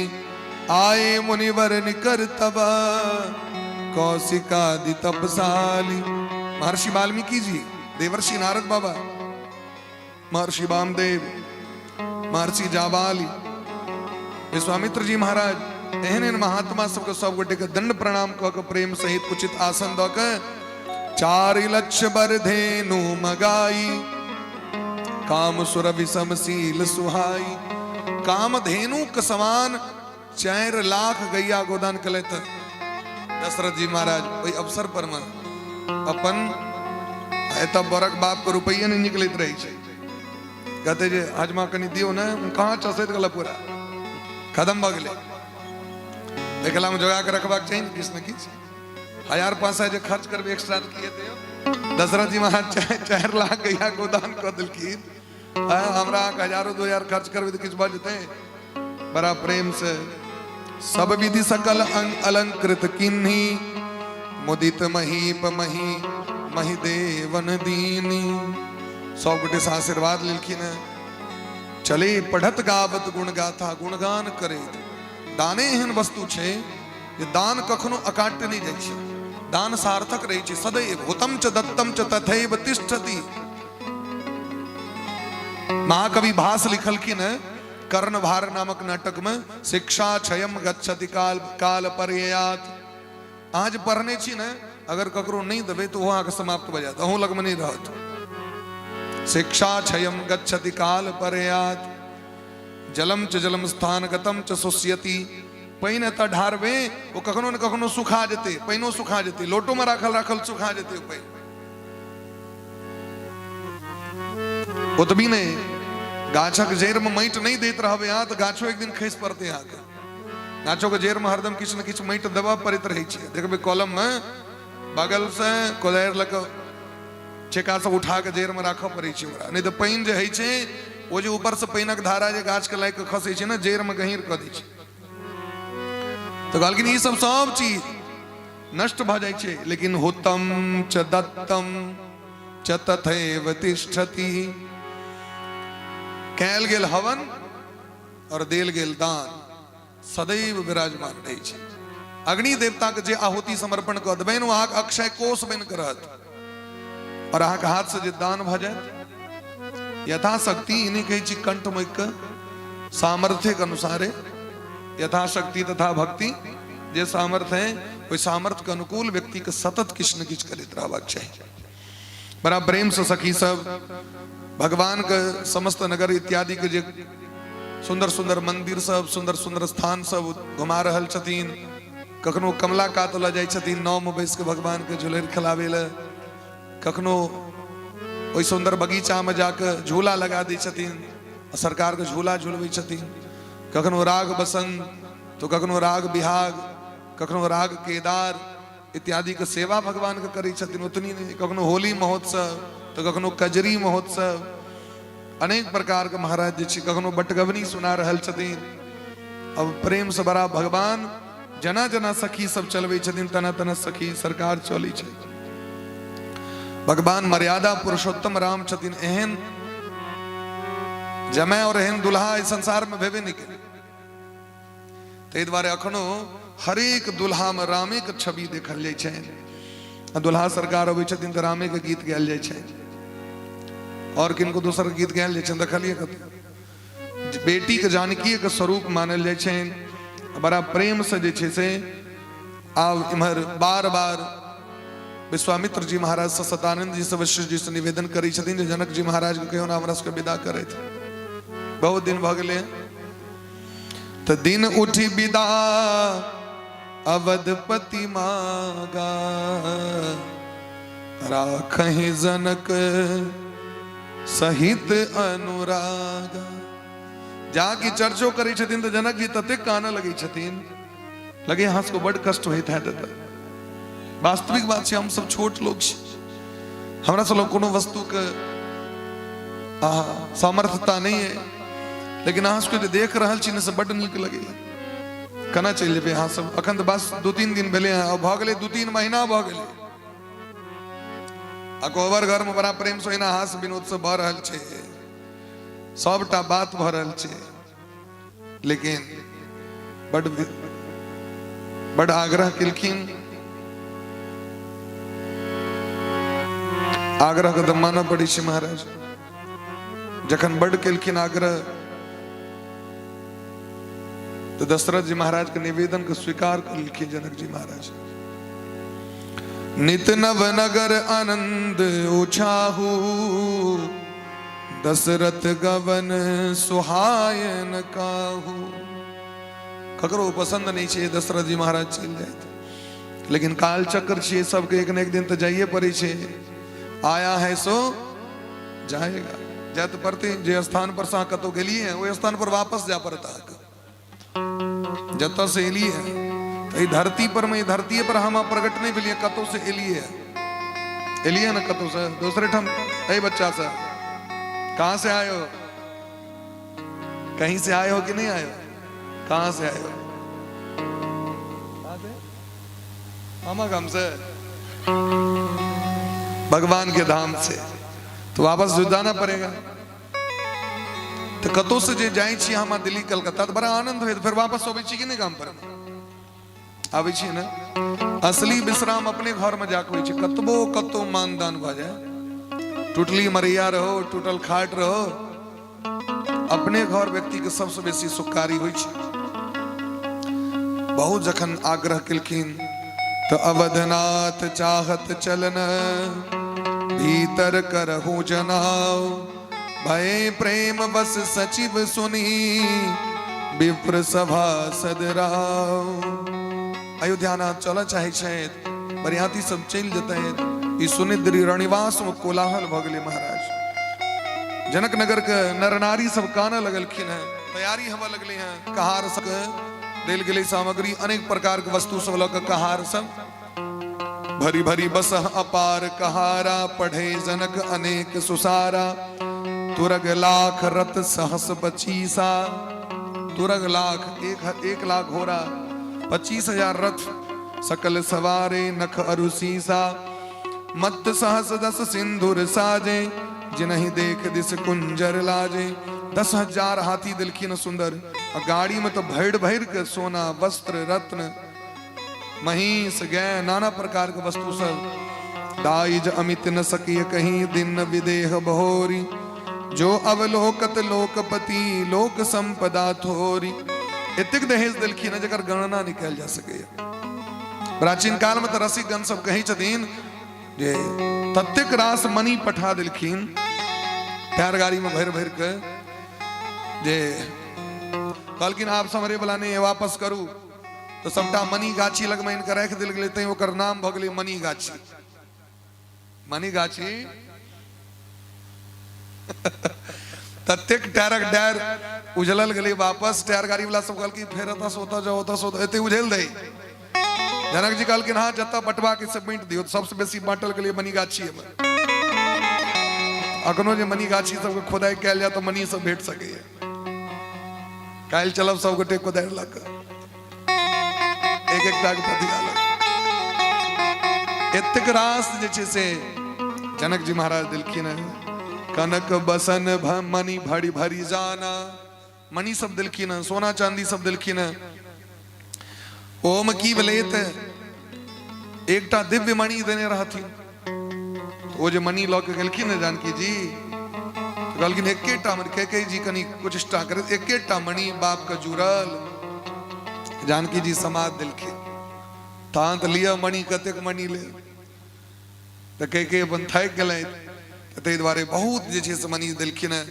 A: आए मुनिवर निकर तब कौशिकादि तपसाली। महर्षि वाल्मीकि जी, देवर्षि नारद बाबा, महर्षि वामदेव, महर्षि जाबाली, विश्वामित्र जी महाराज, एहन एहन महात्मा सबके सब गोटे के दंड प्रणाम कऽ के प्रेम सहित उचित आसन दऽ के 4 लक्ष बर धेनु मगाई काम सुर विषम शील सुहाई। काम धेनु के समान 4 लाख गैया गोदान कलैत दशरथ जी महाराज ओहि अवसर पर में अपन एतऽ बरक बाप के रुपैये नहि निकलैत रहै छै, कहते जे हजमा कनि दियौ ने, कहाँ चसैत गेल पूरा खत्म भऽ गेलै। एकला में जोगा के रखबाक चाही ने किछु ने किछु, 1500 जे खर्च करबै एक्स्ट्रा तऽ की हेतै। दशरथ जी महाराज 4 लाख गैया गोदान कऽ देलखिन, हमरा अहाँके हजारो 2000 खर्च करबै तऽ किछु भऽ जेतै। बड़ा प्रेम से सब विधि सकल अंग अलंकृत किन्ही मुदित महीप मही मही देवन दीनी। सब गोटे से आशीर्वाद लेलखिन हैं। चले पढ़त गावत गुण गाथा गुणगान करे। दाने एहन वस्तु छै जे दान कखनो अकाट्य नहि जाइ छै, दान सार्थक रहै छै सदैव। हुतम च दत्तम च तथैव तिष्ठति। महाकवि भास लिखलखिन हैं कर्णभार नामक नाटक में, शिक्षा क्षयम गच्छति काल काल पर्यात। अहाँ जे पढ़ने छी ने, अगर ककरो नहीं देबै तो वो अहाँके समाप्त भऽ जायत, अहूँ लगमे नहीं रहत। शिक्षा क्षयम गच्छति काल पर्यात जलम च जलम स्थान गतम च सुष्यति। पानि एतऽ ढारबै ओ कखनो ने कखनो सुखा जेतै, पानिओ सुखा जेतै, लोटो में राखल राखल सुखा जेतै ओ पानि। ओतबी नहि, गाछक जड़ि में माटि नहि दैत रहबै अहाँ तऽ गाछो एक दिन खसि पड़तै अहाँके। गाछो के जड़ि में हरदम किछु ने किछु माटि देबऽ पड़ैत रहै छै। देखबै कलम में बगल से कोदारि लऽ कऽ छेका सब उठा के जड़ि में राखऽ पड़ै छै ओकरा, नहि तऽ पानि जे होइ छै ओ जे ऊपर से पानिक धारा जे गाछ के लागि कऽ खसै छै ने, जड़ि में गहींर कऽ दै छै। तऽ कहलखिन ई सब सब चीज नष्ट भऽ जाइ छै, लेकिन हुतम च दत्तम च तथैव तिष्ठति। कयल गेल हवन और देल गेल दान सदैव विराजमान रहै छै। अग्नि देवता के जे आहुति समर्पण कऽ देबनि ओ अहाँके अक्षय कोष बनि कऽ रहत, और अहाँके हाथ से जे दान भऽ जायत यथाशक्ति, ई नहि कहै छी कंठ मोकि कऽ, सामर्थ्य के अनुसारे यथाशक्ति तथा भक्ति, जे सामर्थ्य है ओहि सामर्थ्यके अनुकूल व्यक्तिके सतत किछु ने किछु करैत रहबाक चाही। बड़ा प्रेमसँ सखी सब भगवानके समस्त नगर इत्यादिके जे सुन्दर सुन्दर मंदिर सब, सुन्दर सुन्दर स्थान सब घुमा रहल छथिन। कखनो कमला कात लऽ जाइ छथिन नावमे बैस कऽ भगवानके झुलरि खेलाबै लए, कखनो ओहि सुन्दर बगीचामे जाकऽ झूला लगा दै छथिन आ सरकारके झूला झुलबै छथिन। कखनो राग बसंत तो कखनो राग बिहाग, कखनो राग केदार इत्यादिके सेवा भगवानके करै छथिन। ओतनी नहि, कखनो होली महोत्सव तऽ कखनो कजरी महोत्सव, अनेक प्रकारके महाराज जे छै कखनो बटगबनी सुना रहल छथिन। अब प्रेमसँ बड़ा भगवान जेना जेना सखी सब चलबै छथिन तेना तेना सखी सरकार चलै छै। भगवान मर्यादा पुरुषोत्तम राम छथिन, एहन जमाय और एहन दुल्हा एहि संसार में भेबे नहि केलै। ताहि दुआरे अखनो हरेक दुल्हा में रामे के छवि देखल जाइ छै। आ दुल्हा सरकार अबै छथिन तऽ रामे के गीत गायल जाइ छै, और किनको दोसर गीत गायल जाइ छै देखलियै कतौ? बेटी के जानकी के स्वरूप मानल जाइ छनि। बड़ा प्रेम से जे छै से आब इम्हर बार बार विश्वामित्र जी महाराज से, सतानंद जी से, वशिष्ठ जी से निवेदन करै छथिन जे जनक जी महाराज के कहियो ना हमरा सबके विदा करैत, बहुत दिन भऽ गेलै। तऽ दिन उठी विदा अवधपति मागा, राखहि जनक सहित अनुराग। जा कि चर्चो करै छथिन तऽ जनक जी ततेक कानऽ लगै छथिन, लगे अहाँ सबके बड कष्ट होइत हैत। एतऽ वास्तविक बात छै, हम सब छोट लोक छी, हमरा सब लग कोनो वस्तुके सामर्थ्यता नहि है, लेकिन अहाँ सबके जे देख रहल छी ने से बड नीक लगैया। केना चलि जेबै अहाँ सब? अखन तऽ बस 2-3 दिन भेलै हँ, भऽ गेलै 2-3 महीना भऽ गेलै। आ कोहबर घर में बड़ा प्रेम से ओहिना हास विनोद से भऽ रहल छै, सबटा बात भऽ रहल छै, लेकिन बड बड आग्रह केलखिन। आग्रह के तऽ मानऽ पड़ै छै महाराज। जखन बड केलखिन आग्रह तऽ दशरथ जी महाराज के निवेदन के स्वीकार केलखिन जनक जी महाराज। नित नव नगर आनंद उछाहू, दशरथ गवन सुहायन काहू। ककरो पसंद नहीं छै दशरथ जी महाराज चलि जाइत, लेकिन काल चक्र छियै, सबके एक न एक दिन तऽ जाइए पड़ै छै। आया है सो जाएगा, जाय तऽ पड़तै। जे स्थान पर से अहाँ कतहु गेलियै ओहि स्थान पर वापस जाय पड़त अहाँके, जतऽ से एलियै। तऽ एहि धरती पर मे, धरतीये पर हम प्रकट नहि भेलियै, कतहु से एलियै, एलियै ने कतहु से दोसरे ठाम। ए बच्चा सब कहाँ से आए हो? कहीं से आए हो कि नहीं आए हो? कहाँ से आए हो? मामा गाम से, भगवान के धाम से, तो वापस जाना पड़ेगा। तऽ कतौ से जे जाइ छी हम दिल्ली कलकत्ता तऽ बड़ा आनंद होइत, फेर वापस अबै छी कि नहि? गाम पर आबै छी ने। असली विश्राम अपने घर में जाके होइ छै। कतबो कतौ मानदान भऽ जाय, टूटली मरैया रहो, टूटल खाट रहो, अपने घर व्यक्ति के सबसे बेसी सुखकारी होइ छै। बहुत जखन आग्रह केलखिन तऽ अवधनाथ चाहत चलन भीतर करहु जनाव, भय प्रेम बस सचिव सुनी विप्र सभा सदराव। अयोध्यानाथ चलऽ चाहै छथि, बरियाती सब चलि जेतै, ई सुनिद्री रणिवास में कोलाहल भऽ गेलै महाराज। जनक नगर के नर नारी सब कानऽ लगलखिन हैं, तैयारी होबऽ लगलै हैं। कहार सब देल गेलै सामग्री, अनेक प्रकार के वस्तु सब लऽ कऽ कहार सब भरी भरी बस अपार कहारा, पढ़े जनक अनेक सुसारा। तुरग लाख रथ सहस पचीसा, तुरग लाख एक लाख घोड़ा, 25,000 रथ, सकल सवारे नख अरु सीसा। मत सहस 10 सिंदूर साजे, जिनहि देख दिस कुंजर लाजे। 10,000 हाथी दिलखिन सुंदर, आ गाड़ी में तो भरि भरि के सोना वस्त्र रत्न महीस गाय नाना प्रकार के वस्तु सब। दाइज अमित न सकिय कहीं दिन विदेह बहोरी, जो अवलोकत लोकपति लोक संपदा थोरी। एतेक दहेज देलखिन जकर गणना नहीं कयल जा सकैया। प्राचीन कालमे तऽ रसिकगण सब कहै छथिन जे ततेक रास मणि पठा देलखिन टायर गाड़ीमे भरि भरि के जे कहलखिन आब सम्हरे वाला नहि वापस करू, तऽ सबटा मणि गाछी लगमे आनि कऽ राखि देल गेलै, तैं ओकर नाम भऽ गेलै मणि गाछी। मणि गाछी ततेक टायरक डायर उझलल गेलै वापस। टायर गाड़ी वाला सब कहलखिन फेर एतऽ से ओतऽ जाउ, ओतऽ से ओतऽ, एते उझेल दै। जनक जी कहलखिन हँ जतऽ बटवा के से बाँटि दियौ। सबसँ बेसी बाँटल गेलै मणिगाछी मे। अखनो जे मणिगाछी सबके खोदाइ कयल जाय तऽ मणि सब भेट सकैया। काल्हि चलब सब गोटे कोदारि लऽ कऽ एक एकटा के पथिया लऽ। एतेक रास जे छै से जनक जी महाराज देलखिन हँ। कनक बसन मणि भरि भरि जाना, मणि सब देलखिन हँ, सोना चांदी सब देलखिन हँ। ओम की भेलै तऽ एकटा दिव्य मणि देने रहथिन। ओ जे मणि लऽ के गेलखिन हँ जानकी जी, कहलखिन एकेटा मणि, कैकेयी जी कनि कुचेष्टा करैत एकेटा मणि बाप के जुड़ल। जानकी जी समाद देलखिन, तहन तऽ लिअ मणि, कतेक मणि ले। तऽ कैकेयी अपन थाकि गेलथि, ताहि दुआरे बहुत जे छै से मणि देलखिन हँ।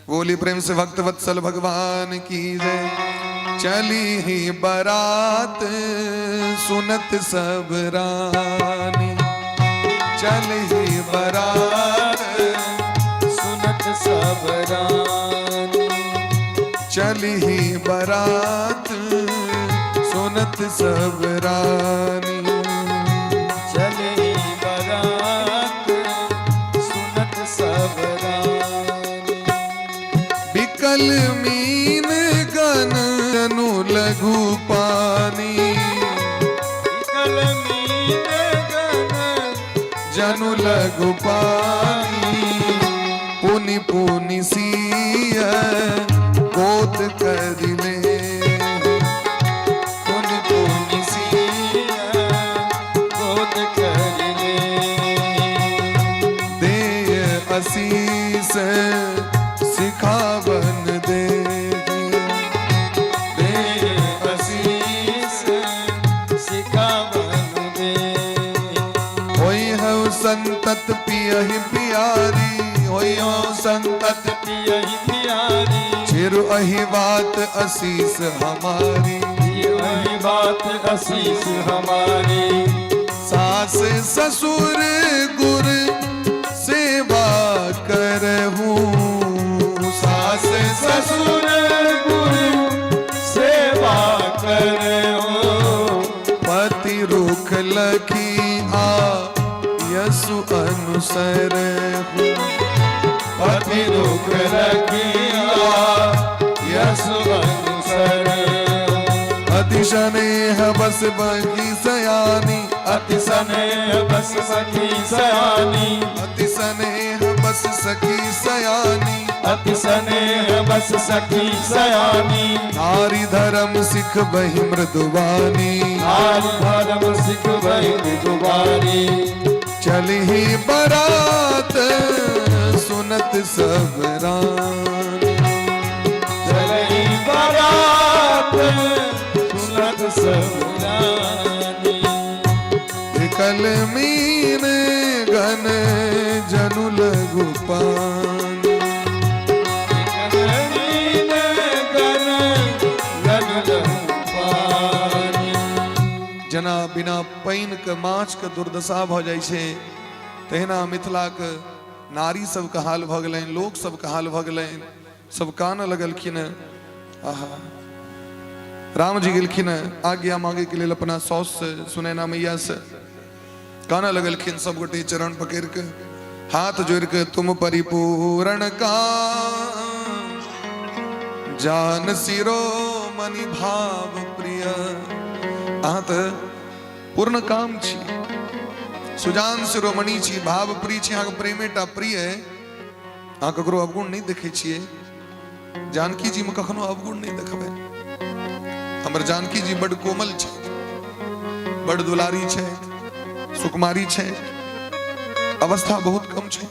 A: बोली प्रेम से भक्त वत्सल भगवान की जय। चली ही बारात सुनत सब रानी, चली ही बारात
B: सुनत सब रानी,
A: चली ही बारात सुनत सब रानी,
B: चली बारात सुनत सब रानी।
A: बिकल मीन गन जनु लघु पानी,
B: बिकल मीन गन
A: जनु लघु पानी, पुनि पुनि सिय गोत कर ले,
B: पुनि पुनि सिय गोत कर ले,
A: देय असीस सिखावन दे,
B: देय असीस सिखावन दे।
A: होई हौ संतत पियहि पियारी, होई हौ संतत
B: पियहि पियारी,
A: चिरु अहि बात असीस हमारी,
B: अहि बात असीस हमारी।
A: सास ससुर गुर सेवा करहूँ, सास
B: ससुर गुर सेवा करहूँ,
A: पति रुख लखी आ यसु अनुसर,
B: पति रुख लखी आ यसु अनुसर।
A: अति स्नेह बस बगी सयानी,
B: अति स्नेह बस सखी सयानी,
A: अति स्नेह बस सखी सयानी,
B: अति स्नेह बस सखी सयानी।
A: नारी धर्म सिख बही मृदुवानी,
B: नारी धर्म सिख बही मृदुवानी।
A: चली बारात सुनत सब रानी,
B: चली बारात सुनत सब रानी।
A: विकल मीन गन जनु लघु पानी,
B: विकल मीन गन जनु लघु पानी।
A: जेना बिना पानि के माछ के दुर्दशा भऽ जाइ छै, तहिना मिथिलाक नारी सबके हाल भऽ गेलनि, लोक सबके हाल भऽ गेलनि, सब कानऽ लगलखिन। आहा, राम जी गेलखिन आज्ञा मांगे के लेल अपना साउस से, सुनैना मैया से। कानऽ लगलखिन सब गोटे चरण पकड़ के, हाथ जोड़ के, तुम परिपूर्ण का जान सिरो मणि भाव प्रिय। अहाँ तऽ पूर्ण काम छी, सुजान शिरोमणि छी, भाव प्रिय छी, अहाँके प्रेमेटा प्रिय है, अहाँ ककरो अवगुण नहि देखै छियै। जानकी जी में कखनो अवगुण नहि देखबै। हमर जानकी जी बड कोमल छै, बड दुलारी छै, सुकुमारी छै, अवस्था बहुत कम छै।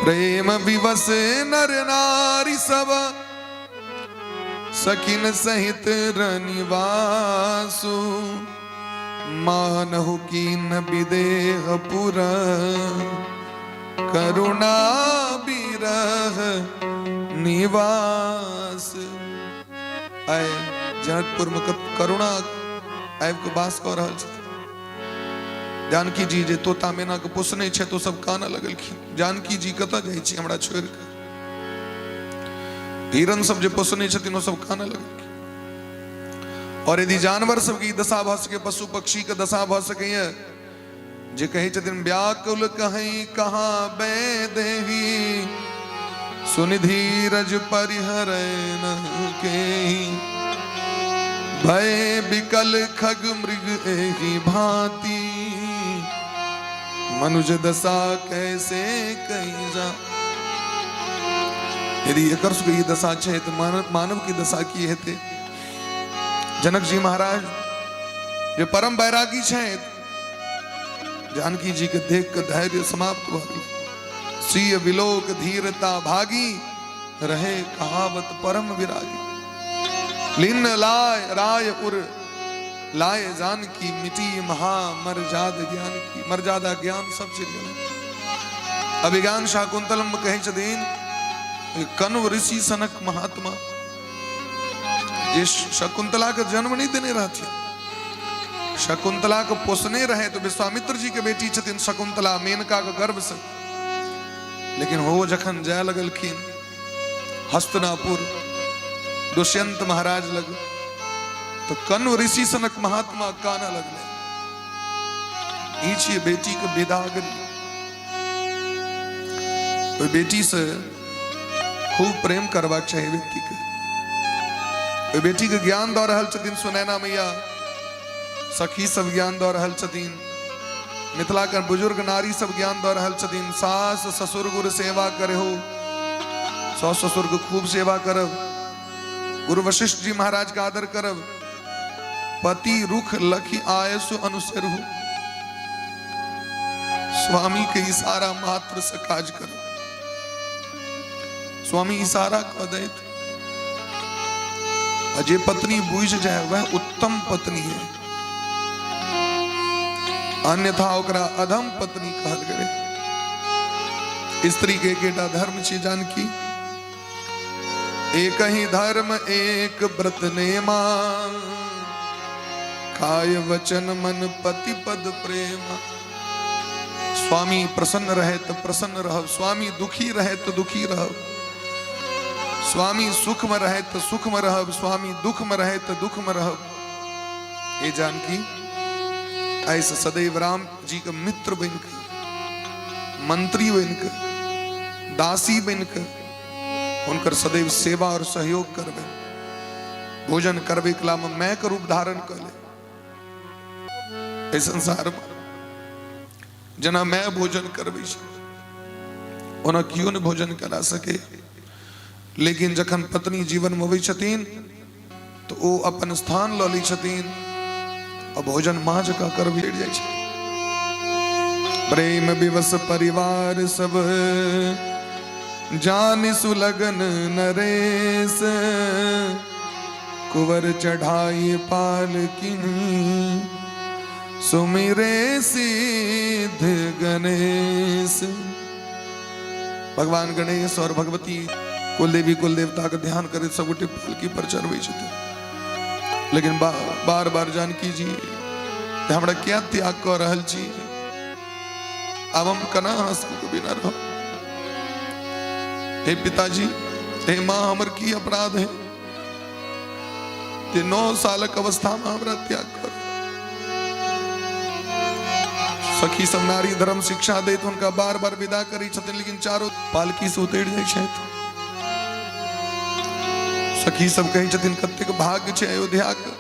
A: प्रेम विवश नर नारी सब सखिन सहित रनिवासु, मानहु कीन विदेहपुर, करुणा बिरह निवास। आइ जनकपुर में करुणा आबि कऽ वास कऽ रहल छथिन। जानकी जी जे तोता मैना के पोसने छै तो सब कानऽ लगलखिन, जानकी जी कतऽ जाइ छी हमरा छोड़ि कऽ। हिरण सब जे पोसने छथिन ओ सब कानऽ लगलखिन। और यदि जानवर सबके ई दशा भऽ सकै, पशु पक्षी के दशा भऽ सकैए, जे कहै छथिन व्याकुल कहीं कहाँ बैदेही, सुनि धीरज परिहर केही, भय विकल खग मृग एही भांति, मनुज दशा कैसे कही जा। यदि एकर सबके ई दशा छै तऽ मानव के दशा की हेतै। जनक जी महाराज जे परम बैरागी छथि, जानकी जी के देख के धैर्य समाप्त भऽ गेल। सिय विलोक धीरता भागी, रहे कहावत परम विरागी। लिन लाय राय उर लाय जानकी, मिटी महा मर्याद ज्ञान की। मर्यादा ज्ञान सब चलि गेल। अभिज्ञान शाकुंतलम में कहै छथिन कण्व ऋषि सनक महात्मा जे शकुंतला के जन्म नहीं देने रहथिन, शकुंतला के पोसने रहे, तो विश्वामित्र जी के बेटी छथिन शकुंतला मेनका के गर्भ से। लेकिन हो जखन जाय लगलखिन हस्तिनापुर दुष्यंत महाराज लग, तो कण्व ऋषि सनक महात्मा काना लगले, ई छियै बेटी के विदागरी। ओहि बेटी से खूब प्रेम करबाक चाही व्यक्ति के। ओहि बेटी के ज्ञान दऽ रहल छथिन सुनैना मैया, सखी सब ज्ञान दऽ रहल छथिन, मिथिला के बुजुर्ग नारी सब ज्ञान दऽ रहल छथिन, सास ससुर गुरु सेवा करे हो, सास ससुर के खूब सेवा करब, गुरु वशिष्ठ जी महाराज के आदर करब, पति रुख लखी आयसु अनुसरहु, स्वामी के इशारा मात्र से काज करब, स्वामी इशारा कऽ दैत, आ जे पत्नी बुझि जाय वह उत्तम पत्नी है, अन्यथा ओकरा अधम पत्नी कहल गेलै। स्त्री के एकेटा धर्म छै जानकी, एक ही धर्म एक व्रत नेमा, काय वचन मन पति पद प्रेम। स्वामी प्रसन्न रहे तो प्रसन्न रहो, स्वामी दुखी रहे तो दुखी रहो, स्वामी सुख में रहे तो सुख में रहो, स्वामी दुख में रहे तो दुख में रहो। हे जानकी, ऐसे सदैव राम जी के मित्र बन के, मंत्री बन के, दासी बन के हुनकर सदैव सेवा और सहयोग करबे। भोजन करबे कला में मैं के रूप धारण कर ले। एहि संसार में जेना मैं भोजन करबै छी ओना केओ नहि भोजन करा सके, लेकिन जखन पत्नी जीवन में अबै छथिन तऽ ओ अपन स्थान लऽ लै छथिन आ भोजन माँ जकाँ करबै जाइ छै। प्रेम विवश परिवार सब जान सुलगन नरेश, कुंवर चढ़ाई पालकिन सुमिरे सिद्ध गणेश। भगवान गणेश और भगवती कुलदेवी कुल देवता के ध्यान करैत सब गोटे पालकी पर चढ़बै छथिन। लेकिन बार बार जानकी जी हमरा क्या त्याग कऽ रहल छी, आब हम केना अहाँ सबके बिना रहब। हे पिताजी, हे माँ, हमर की अपराध है जे 9 सालक अवस्था में हमरा त्याग कर। सखी सब नारी धर्म शिक्षा दैत हुनका बार बार विदा करै छथिन, लेकिन चारो पालकी से उतरि जाइ छथि। सखी सब कहै छथिन कतेक भाग्य छै अयोध्या के,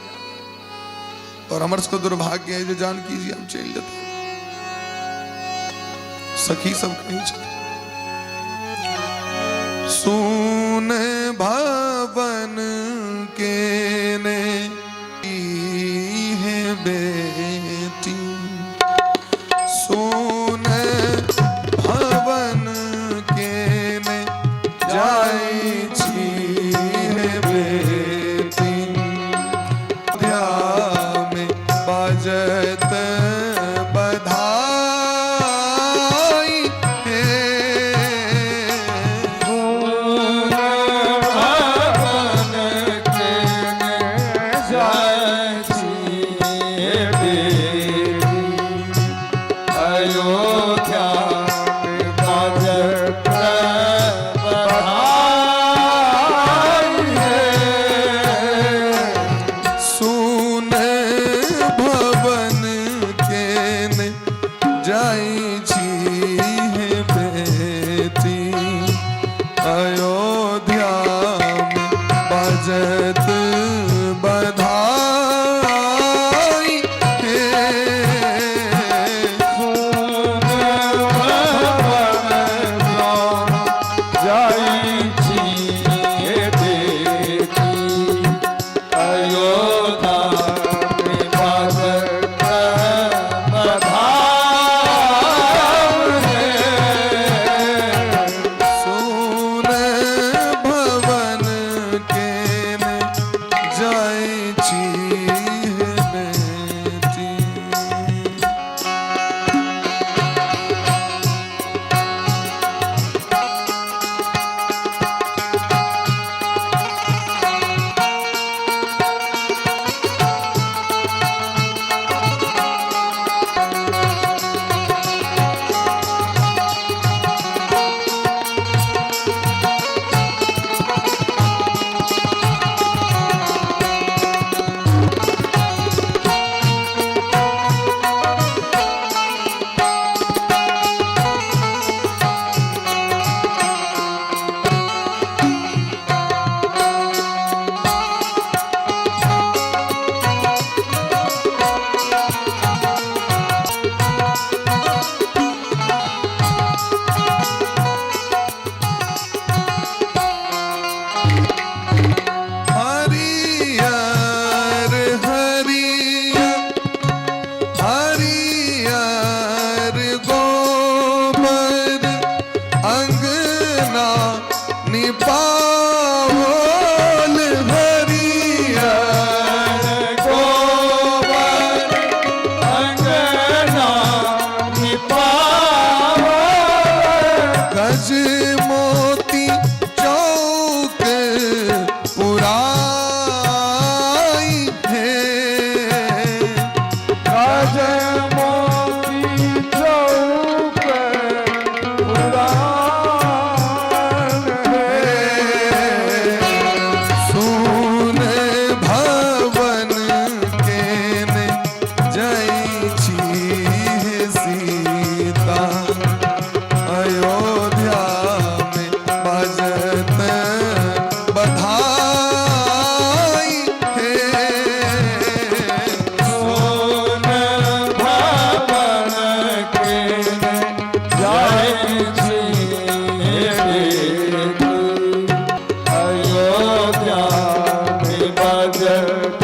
A: और हमर सबके दुर्भाग्य है जे जानकी जी हम चलि जेतै। सखी सब कहै छथिन सुन भवन के ने है बेटी, सुन भवन के ने जाइ छी हे बेटी। बधाई हे।
B: भवन के जाइ छी बेटी, अयोध्या में बाजत बधाई हे।
A: सुन भवन के जाइ छी हे बेटी, अयोध्या में बाजत बधाई हे।
B: सुन भवन जाइ छी बेटी, अयोध्या में बाजत बधाई हे।
A: सुन भवन के जाइ छी हे बेटी। हरियर हरियर हरियर गोबर अंगना निपावल, हरियर
B: गोबर अंगना निपावल,
A: गज मोती चौक पुराई हे।
B: गज मोती चौक पुराण हे।
A: सुन भवन के जय छी हे सीता, अयोध्या में बजत बधाई हे।
B: सुन भवन के जाइ छी बेटी, अयोध्या में बजत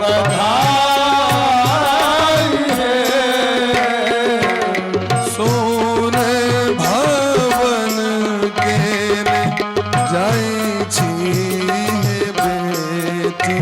B: बधाई हे।
A: सुन भवन के जाइ छी हे बेटी।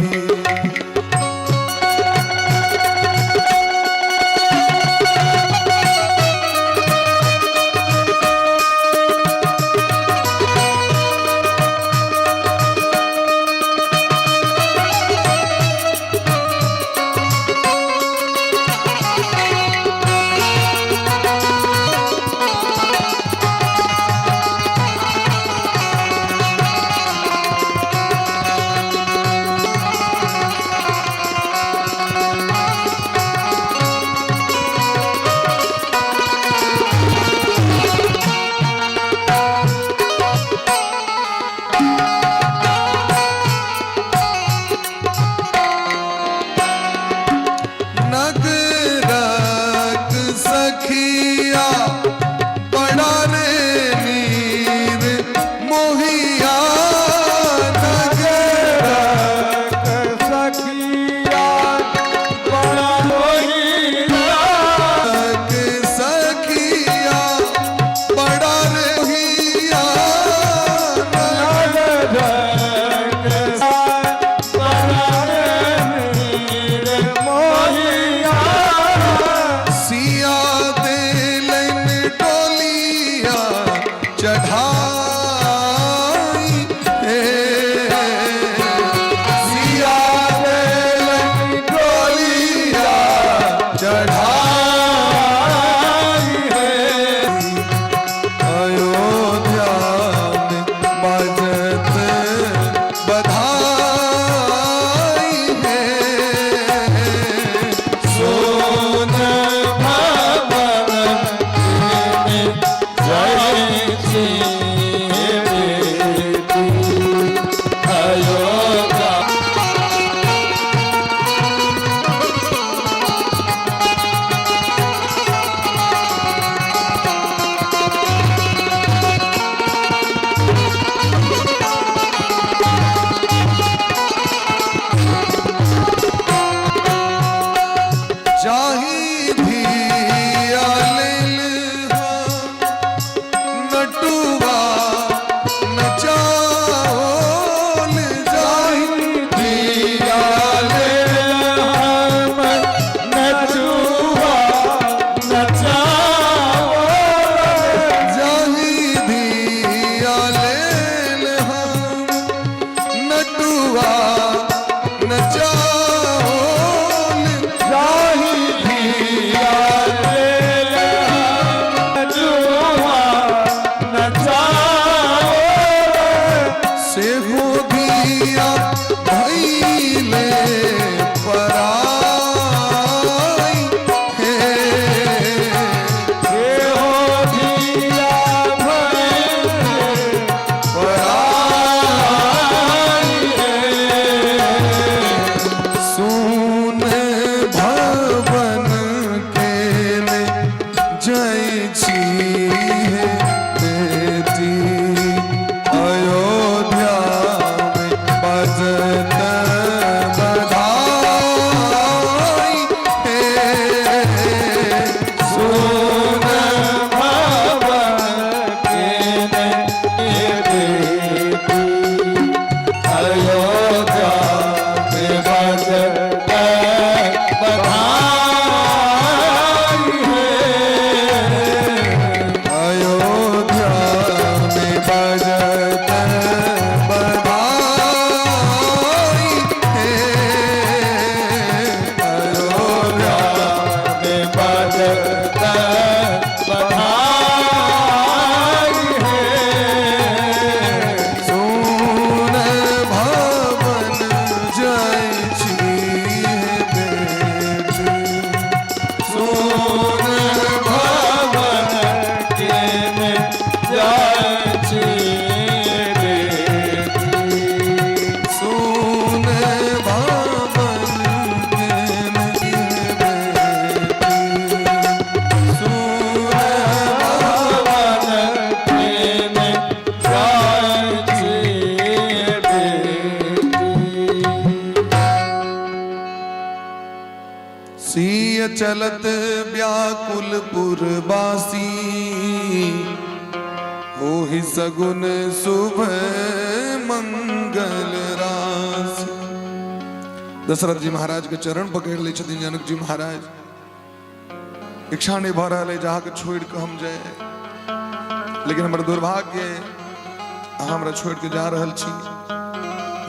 A: नगरक सखिया बड़ा रे नीर मोहिया, नगरक
B: सखिया बड़ा मोहिया,
A: सखिया बड़ा रे मोहिया,
B: नगरक बड़ा रे नीर मोहिया,
A: सिया देलन छी हे बेटी, अयोध्या में बजत बधाई हे।
B: सुन भवन केने बेटी, अयोध्या में बजत बधाई हे।
A: अयोध्या में बजत बधाई हे। अयोध्या
B: में बजत बधाई हे।
A: सुन भवन जय छी हे बेटी,
B: सुन भवन केने जाय छी बेटी,
A: सुन भवन केने बेटी, सुन
B: भवन केने जाय छी बेटी।
A: सीय चलत व्याकुल पुरबासी, होहि सगुन शुभ मंगल राशि। दशरथ जी महाराज के चरण पकड़ लै छथिन जनक जी महाराज। इच्छा नहीं भऽ रहल है जे अहाँके छोड़ि कऽ हम जाय, लेकिन हमर दुर्भाग्य अइ, अहाँ हमरा छोड़ि कऽ जा रहल छी।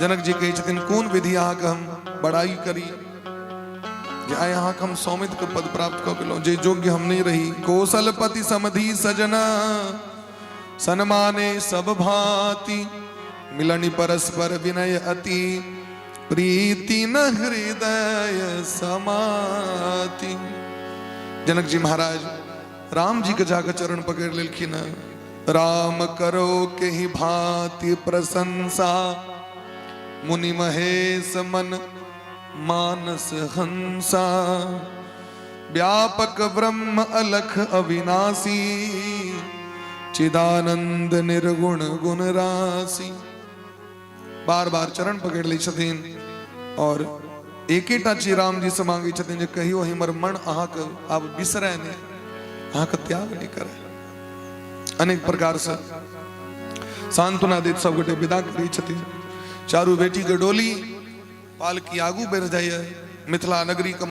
A: जनक जी कहै छथिन, कोन विधि अहाँके हम बड़ाई करी जे आइ अहाँके हम सौमित के पद प्राप्त कऽ गेलहुँ, जे योग्य हम नहि रही। कौशलपति समधि सजना सन्माने सब भांति, मिलनि परस्पर विनय अति प्रीति न हृदय समाति। जनक जी महाराज राम जी के जाकर चरण पकड़ लेलखिन। राम करो के ही भांति प्रशंसा, मुनि महेश मन मानस हंसा। व्यापक ब्रह्म अलख अविनाशी, चिदानंद निर्गुण गुण राशि। बार बार चरण पकड़ लै छथिन और एकेटा चीज राम जी से मांगे छथिन जे कहियो हमर मन अहाँके आब बिसरै नहि, अहाँके त्याग नहि करै। अनेक प्रकार से सांत्वना दैत सब गोटे विदा करै छथिन। चारू बेटी के डोली पालकी आगू बढ़ि जाइए मिथिला नगरी के।